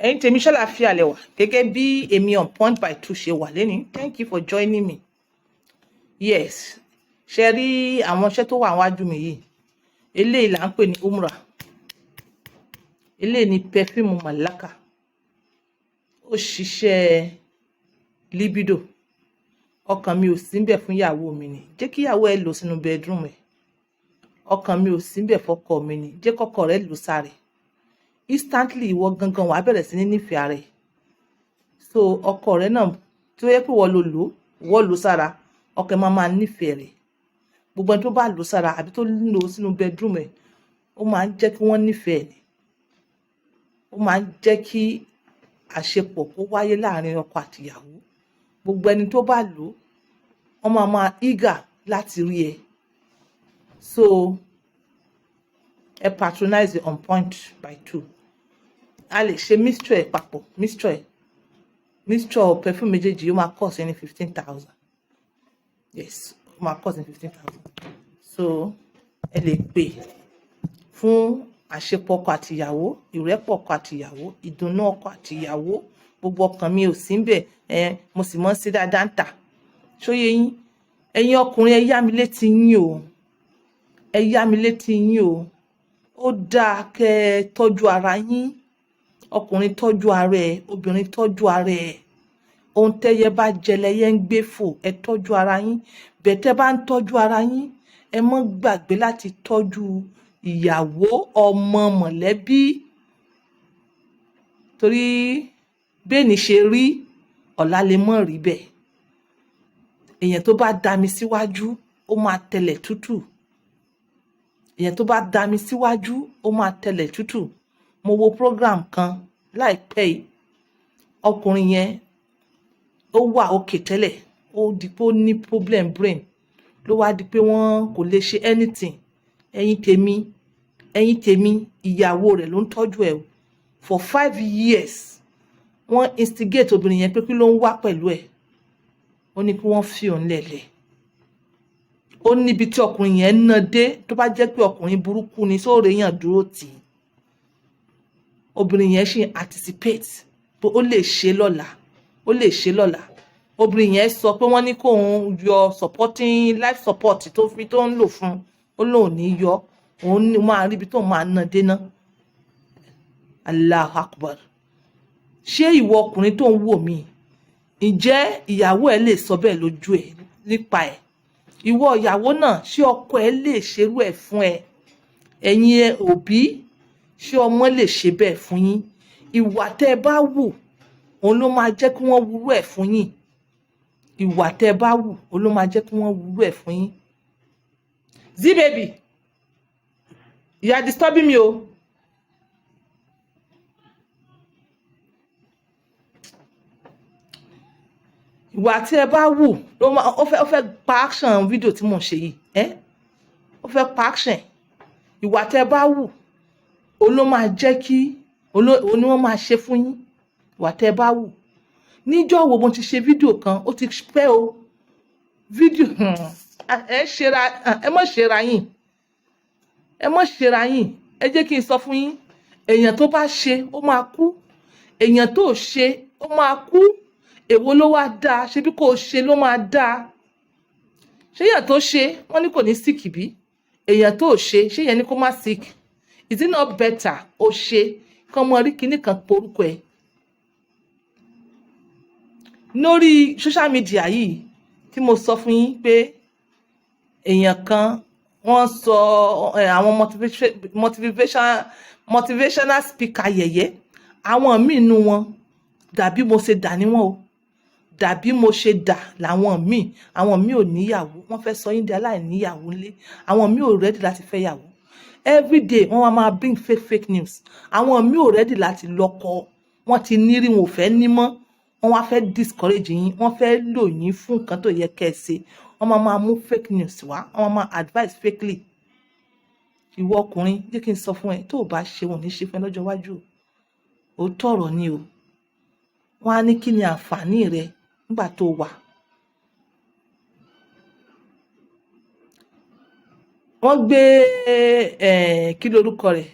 Ẹ̀yin tèmi, ṣàlàáfíà lẹ wà? Gẹ́gẹ́ bí èmi On Point by Two ṣe wà lẹ́ni, thank you for joining me. Yes, ṣe rí àwọn iṣẹ́ tó wà wájú mi yìí, eléyìí là ń pè ní umrah, eléyìí ni perfume malaka. Ó ṣiṣẹ́ libido. Ọkàn mi ò sí níbẹ̀ fún ìyàwó mi ni, jẹ́ kí ìyàwó ẹ lò sínú bedroom ẹ̀. Ọkàn mi ò sí níbẹ̀ fọ́kọ mi ni, jẹ́ kọ́kọ́ rẹ̀ lò sáré. Instantly, ìwọ gangan wàá bẹ̀rẹ̀ sí ní nífẹ̀ẹ́ ara ẹ̀. So ọkọ rẹ náà tí ó yẹ pé wọ́n lò lò wọ́n lò sára, ọkọ ẹ̀ máa máa nífẹ̀ẹ́ rẹ̀. Gbogbo ẹni tó bá lò sára àbí tó lò sínú bedroom ẹ̀, ó máa ń jẹ́ kí wọ́n nífẹ̀ẹ́ ni. Ó máa ń jẹ́ kí àṣepọ̀ kó wáyé láàrin ọkọ àtìyàwó. Gbogbo ẹni tó bá lò, wọ́n máa máa eager láti rí ẹ. So ẹ patronize On Point by Two. A lè ṣe mixture ẹ̀ papọ̀, mixture perfume méjèèjì. Ó máa cost ẹni 15,000. Yes, ó máa cost ní 15,000. So ẹ lè pè fún àṣepọ̀ ọkọ àtìyàwó, ìrẹ́pọ̀ ọkọ àtìyàwó, ìdùnnú ọkọ àtìyàwó. Gbogbo ọkàn mi ò sí níbẹ̀ ẹ, mo sì mọ̀ sí dáadáa ń tà. Ṣóyé yín? Ẹ̀yin ọkùnrin, ẹ yá mi létí yín o, ẹ yá mi létí yín o. Ó dáa kẹ́ ẹ tọ́jú ara yín. Ọkùnrin, tọ́jú ara ẹ. Obìnrin, tọ́jú ara ẹ. Ohun tẹ́yẹ bá jẹ lẹyẹ ń gbé fò. Ẹ tọ́jú ara yín. Bẹ́ẹ̀ tẹ́ bá ń tọ́jú ara yín, ẹ mọ́ gbàgbé láti tọ́jú ìyàwó, ọmọ, mọ̀lẹ́bí, torí bẹ́ẹ̀ni ṣe rí, ọ̀la lè mọ́ rí bẹ́ẹ̀. Èèyàn tó bá dami síwájú, ó máa tẹlẹ̀ tútù. Èèyàn tó bá dami síwájú, ó máa tẹlẹ̀ tútù. Mo wo program kan láìpẹ́ yìí. Ọkùnrin yẹn, ó wà okay tẹ́lẹ̀, ó di pé ó ní problem brain, ló wá di pé wọ́n kò lè ṣe anything. Ẹ̀yin tèmi, ẹ̀yin tèmi, ìyàwó rẹ̀ ló ń tọ́jú ẹ̀ for 5 years. Wọ́n instigate obìnrin yẹn pé kí ló ń wá pẹ̀lú ẹ̀. Ó ní kí wọ́n fi òun lẹ̀lẹ̀. Ó níbi tí ọkùnrin yẹn ná dé. Tó bá jẹ́ pé ọkùnrin burúkú ni, sóòrè yàn dúró tì í. Obìnrin yẹn ṣì anticipate pé ó lè ṣe lọ́la, ó lè ṣe lọ́la. Obìnrin yẹn sọ pé wọ́n ní kóun yọ supporting life support tó fi tó ń lò fún. Ó lóun ní yọ, òun ní máa ríbi tó máa ná dé ná. Allahu Akbar! Ṣé ìwọ ọkùnrin tó ń wò mí, ǹjẹ́ ìyàwó ẹ lè sọ bẹ́ẹ̀ lójú ẹ nípa ẹ̀? Ìwọ ìyàwó náà, ṣé ọkọ ẹ lè ṣerú ẹ̀ fún ẹ? Ẹ̀yin òbí, ṣé ọmọ lè ṣe bẹ́ẹ̀ fún yín? Ìwà tẹ́ ẹ bá wù, òun ló máa jẹ́ kí wọ́n wúrú ẹ̀ fún yín. Ìwà tẹ́ ẹ bá wù, òun ló máa jẹ́ kí wọ́n wúrú ẹ̀ fún yín. Z baby, you are disturbing me o. Ìwà tí ẹ bá wù ló máa ó fẹ́ pa action fídíò tí mò ń ṣe yìí ẹ́. Ó fẹ́ pa action. Ìwà tí ẹ bá wù, òun ló máa jẹ́ kí òun ni wọ́n máa ṣe fún yín. Ìwà tẹ́ ẹ bá wù. Níjọ́ wo mo ti ṣe fídíò kan, ó ti pẹ́ o. Fídíò ẹ ṣera, ẹ mọ̀ ṣera yín, ẹ mọ̀ ṣera yín. Ẹ jẹ́ kí n sọ fún yín, èèyàn tó bá ṣe, ó máa kú. Èèyàn tó ṣe, ó máa kú. Èwo ló wá dáa? Ṣe bí kò ṣe ló máa dáa? Ṣé èèyàn tó ṣe, wọ́n ní kò ní sick bí? Èèyàn tó ṣe, ṣé yẹn ní kó má sick? Is it not better ó ṣe kán mọ rí kinní kan porúkọ ẹ̀ lórí social media yìí tí mo sọ fún yín pé èèyàn kan, wọ́n sọ àwọn motivational speaker yẹ̀yẹ́, àwọn míì nínú wọn dàbí mo ṣe dà níwọ̀n o, dàbí mo ṣe dà làwọn míì. Àwọn míì ò níyàwó, wọ́n fẹ́ sọ yín di aláìníyàwó ńlé. Àwọn míì ò ready láti fẹ́ yàwó. Everyday, wọ́n wá máa bring fake fake news. Àwọn míì ò ready láti lọ́kọ, wọ́n ti ní rí, wọn ò fẹ́ ní mọ́. Wọ́n wá fẹ́ discourage yín, wọ́n fẹ́ lò yín fún nǹkan tó yẹ kẹ́ ẹ ṣe. Wọ́n máa máa mú fake news wá, wọ́n máa máa advice fakely. Ìwọ ọkùnrin, jẹ́ kí n sọ fún ẹ, tó o bá ṣe, wọn ò ní ṣe fún ẹ lọ́jọ́ iwájú o. Òótọ́ ọ̀rọ̀ ni o. Wọ́n á ní kí ni àǹfààní rẹ nígbà tó wà. Wọ́n gbé kí lorúkọ rẹ̀,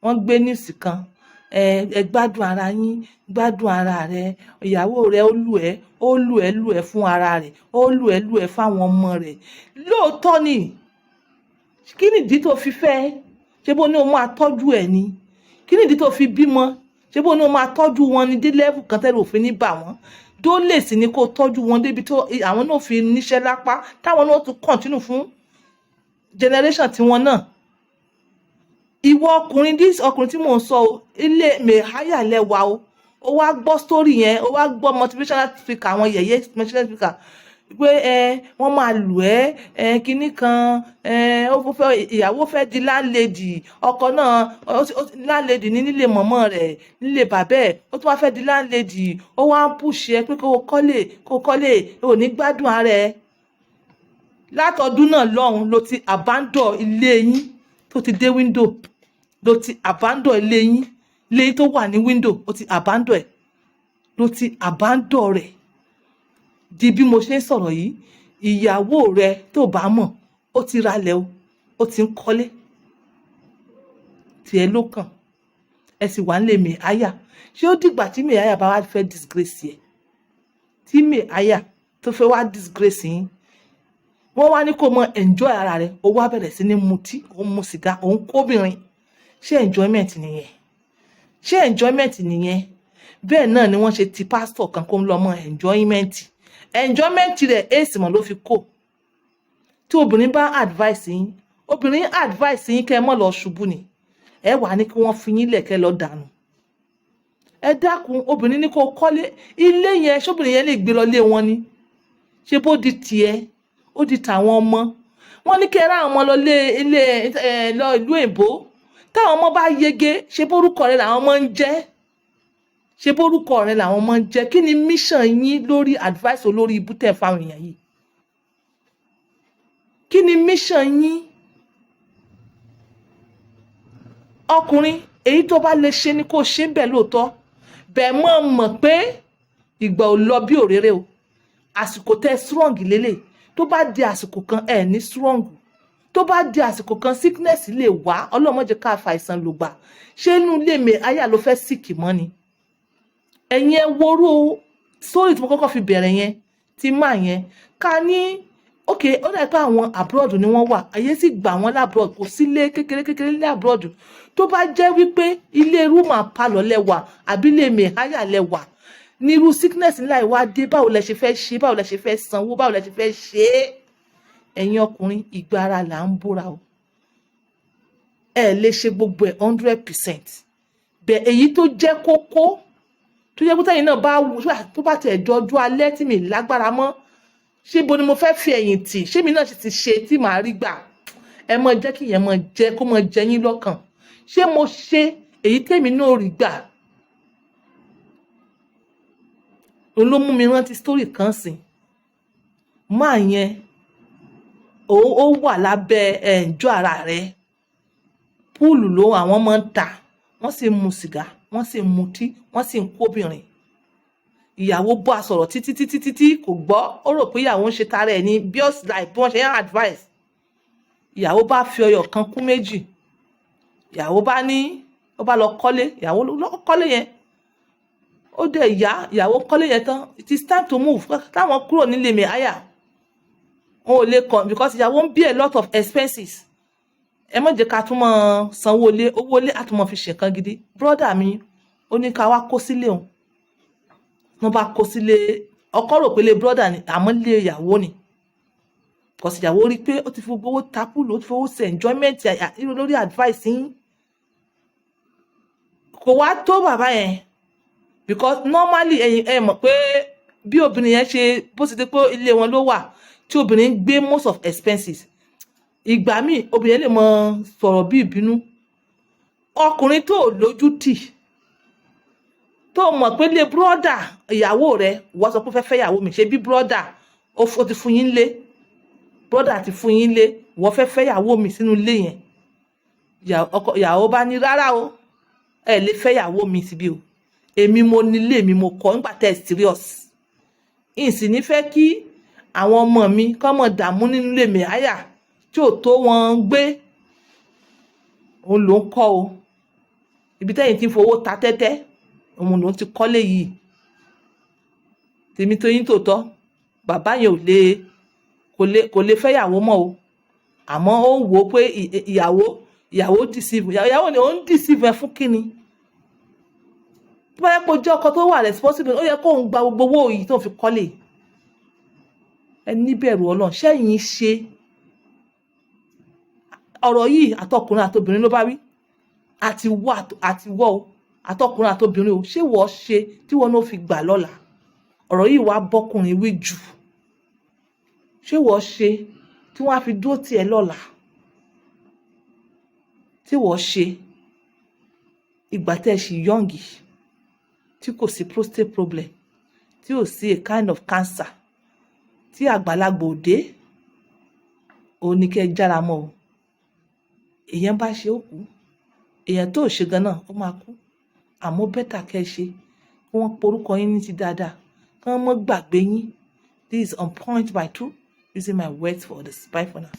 wọ́n gbé news kan Ẹ gbádùn ara yín, gbádùn ara rẹ. Ìyàwó rẹ ó lù ẹ́, ó lù ẹ́, lù ẹ́ fún ara rẹ̀, ó lù ẹ́, lù ẹ́ fáwọn ọmọ rẹ̀. Lóòótọ́ ni. Kí nìdí tó fi fẹ́? Ṣé bó ní o máa tọ́jú ẹ̀ ni? Kí nìdí tó fi bímọ? Ṣé bó ní o máa tọ́jú wọn ní dé level kan tẹ́lẹ̀ òfin ní bà wọ́n dólè sí ni, kó tọ́jú wọn débi tó àwọn náà fi níṣẹ́ lápá, táwọn náà tún continue fún generation tiwọn náà? Ìwọ ọkùnrin, this ọkùnrin tí mò ń sọ o, ilé mẹ̀háyà lẹ́wà o. Ó wá gbọ́ story yẹn, ó wá gbọ́ motivational speaker, àwọn yẹ̀yẹ́ motivational speaker, pé ẹ wọ́n máa lù ẹ́, ẹ kinní kan, ẹ ó fẹ́ ìyàwó, fẹ́ di landlady, ọkọ náà landlady ní nílé mọ̀mọ́ rẹ̀, nílé bàbá ẹ̀, ó tún wá fẹ́ di landlady. Ó wá ń push ẹ pé kó o kọ́lé, kó o kọ́lé, ò ní gbádùn ara ẹ. Látọdún náà lọ́hùn ló ti abandon ilé yín tó ti dé window, ló ti abandon ilé yín, ilé yín tó wà ní window, ó ti abandon ẹ̀, ló ti abandon rẹ̀. Di bí mo ṣe ń sọ̀rọ̀ yìí, ìyàwó rẹ tó bá mọ̀, ó ti ralẹ̀ o, ó ti ń kọ́lé tiẹ̀ ló kàn. Ẹ sì wà nílé mẹ̀háyà. Ṣé ó dìgbà tí mẹ̀háyà bá wá fẹ́ disgrace ẹ̀, tí mẹ̀háyà tó fẹ́ wá disgrace yín, wọ́n wá ní kó mọ enjoy ara rẹ̀, ó wá bẹ̀rẹ̀ sí ní mutí, ó ń mu sìgá, ó ń kóbìnrin? Ṣé enjoyment nìyẹn? Ṣé enjoyment nìyẹn? Bẹ́ẹ̀ náà ni wọ́n ṣe ti pásítọ̀ kan kó ń lọ mọ enjoyment. Enjoyment rẹ̀, èsì mọ̀ ló fi kó. Tí obìnrin bá advice yín, obìnrin advice yín kẹ́ ẹ mọ́ lọ ṣubú ni, ẹ wà ní kí wọ́n fi yín lẹ̀ kẹ́ lọ dànù. Ẹ dákun, obìnrin ní kó kọ́lé ilé yẹn, ṣóbìnrin yẹn lè gbé lọ lé wọn ni? Ṣé bó di tiẹ̀, ó di tàwọn ọmọ. Wọ́n ní kẹ́ ẹ rán àwọn ọmọ lọ lé ilé ẹ lọ ìlú èbó. Táwọn ọmọ bá yege, ṣe bórúkọ rẹ làwọn ọmọ ń jẹ́? Ṣe bórúkọ rẹ làwọn ọmọ ń jẹ́? Kí ni mission yín lórí advice olórí ibú tẹ̀ fáwọn èèyàn yìí? Kí ni mission yín? Ọkùnrin, èyí tó bá lè ṣe ni kó ṣe ń bẹ̀ lóòótọ́. Bẹ́ẹ̀ mọ̀ mọ̀ pé ìgbà ò lọ bí òréré o. Àsìkò tẹ́ strong lélẹ̀, tó bá di àsìkò kan, ẹ̀ ní strong. Tó bá di àsìkò kan, sickness lè wá. Ọlọ́run má jẹ́ ká fa àìsàn lògbà. Ṣé inú ilé mi aya ló fẹ́ sick mọ́ ni? Ẹ̀yin ẹ worú sórí tí mo kọ́kọ́ fi bẹ̀rẹ̀ yẹn, tí máa yẹn ká ní ok, ó dà pé àwọn abroad ni wọ́n wà, ayé sì gbà wọ́n l'abroad, kò sílé kékeré kékeré ní abroad. Tó bá jẹ́ wípé ilé room and parlour lẹ́wà àbí ilé mẹ̀háyà lẹ́wà ní irú sickness ńlá yìí wá dé, báwo lẹ ṣe fẹ́ ṣe? Báwo lẹ ṣe fẹ́ sanwó? Báwo lẹ ṣe fẹ́ ṣe é? Ẹ̀yin ọkùnrin, ìgbà ara là ń búra o. Ẹ lè ṣe gbogbo ẹ̀ 100%. Bẹ̀ èyí tó jẹ́ kókó, tó jẹ́ pé tẹ́yìn náà bá tó bá tẹ̀ dọjú alẹ́ tí mi lágbára mọ́, ṣé bo ni mo fẹ́ fi ẹ̀yìn tì? Ṣé mi náà ṣe ti ṣe tí màá rí gbà? Ẹ mọ jẹ́ kí ìyẹn mọ jẹ́ kó mọ jẹ yín lọ́kàn. Ṣé mo ṣe èyí tèmi náà rí gbà? Òun ló mú mi rántí story kan sìn. Máa yẹn ó wà lábẹ́ ẹ̀ǹjọ́ ara rẹ̀. Pool ló àwọn máa ń ta, wọ́n sì ń mu sìgá, wọ́n sì ń mutí, wọ́n sì ń kóbìnrin. Ìyàwó bá a sọ̀rọ̀ títí títí títí, kò gbọ́. Ó rò pé ìyàwó ń ṣe tara ẹ̀ ní just like bí wọ́n ṣe ń advice. Ìyàwó bá fi ọyọ̀ kan kún méjì. Ìyàwó bá ní ó bá lọ kọ́lé. Ìyàwó ló kọ́lé yẹn. Ó dẹ̀ yá, ìyàwó kọ́lé yẹn tán, it is time to move, táwọn kúrò nílé mi àyà wọn ò lè kàn, because ìyàwó ń bear a lot of expenses. Ẹ má jẹ́ ká tún mọ́ sanwó ilé, owó ilé á tún mọ́ fi ṣe nǹkan gidi. Brother mi, ó ní ká wá kó sílé òun. Wọ́n bá kó sílé. Ọkọ rò pé ilé brother ni, àmọ́ ilé ìyàwó ni, because ìyàwó rí i pé ó ti fi gbogbo owó ta pool, ó ti fowó ṣe enjoyment lórí advice yín. Kò wá tó bàbá yẹn, because normally, ẹ̀yin ẹ mọ̀ pé bí obìnrin yẹn ṣe, bó ṣe dé pé ilé wọn ló wà, tí obìnrin ń gbé most of expenses, ìgbà míì obìnrin yẹn lè mọ sọ̀rọ̀ bí ìbínú. Ọkùnrin tó lójú tì, tó mọ̀ pé lé brother ìyàwó rẹ̀, wọ́n sọ pé fẹ́ fẹ́ ìyàwó mi, ṣe bí brother ó ti fún yín lé, brother ti fún yín lé, wọ́n fẹ́ fẹ́ ìyàwó mi sínú ilé yẹn. Ìyàwó bá ní rárá o, ẹ lè fẹ́ ìyàwó mi síbí o, èmi mo nílé mi, mo kọ́ nígbà tẹ́ ẹ serious, ìsìn ní fẹ́ kí àwọn ọmọ mi kọ́ mọ̀ dààmú nínú ilé mi àyà tí ò tó wọn gbé. Òun ló ń kọ́ o. Ibi tẹ́yìn tí ń fowó ta tẹ́tẹ́, òun lòún ti kọ́lé yìí. Tèmi tó yín tòótọ́, bàbá yẹn ò lè kò lè fẹ́yàwó mọ́ o. Àmọ́ ó ń wò ó pé ìyàwó deceive ìyàwó ni òun deceive ẹ fún kíni. Tó bá yẹ kó jẹ́ ọkọ tó wà responsible, ó yẹ kó òun gba gbogbo owó yìí tó fi kọ́lé. Ẹ níbẹ̀rù Ọlọ́run. Ṣẹ́yìn ṣe ọ̀rọ̀ yìí, àtọkùnrin àtobìnrin ló bá wí, àti wọ́ àti wọ́ o, àtọkùnrin àtobìnrin o. Ṣé wọ́n ṣe tí wọ́n náà fi gbà lọ́la? Ọ̀rọ̀ yìí wá bọ́kùnrin wí jù. Ṣé wọ́n ṣe tí wọ́n á fi dúró tiẹ̀ lọ́la? Tí wọ́n ṣe ìgbà tẹ́ ẹ ṣì young, tí kò sí prostate problem, tí ò sí a kind of cancer, tí àgbàlagbà ò dé, òun ni kẹ́ ẹ jára mọ́ o. Èèyàn bá ṣe, ó kú. Èèyàn tó ṣe gan náà, ó máa kú. Àmọ́ better kẹ́ ẹ ṣe, kí wọ́n porúkọ yín ní ti dáadáa, kí wọ́n mọ́ gbàgbé yín. This is On Point by Two, using my words for this. Bye for now.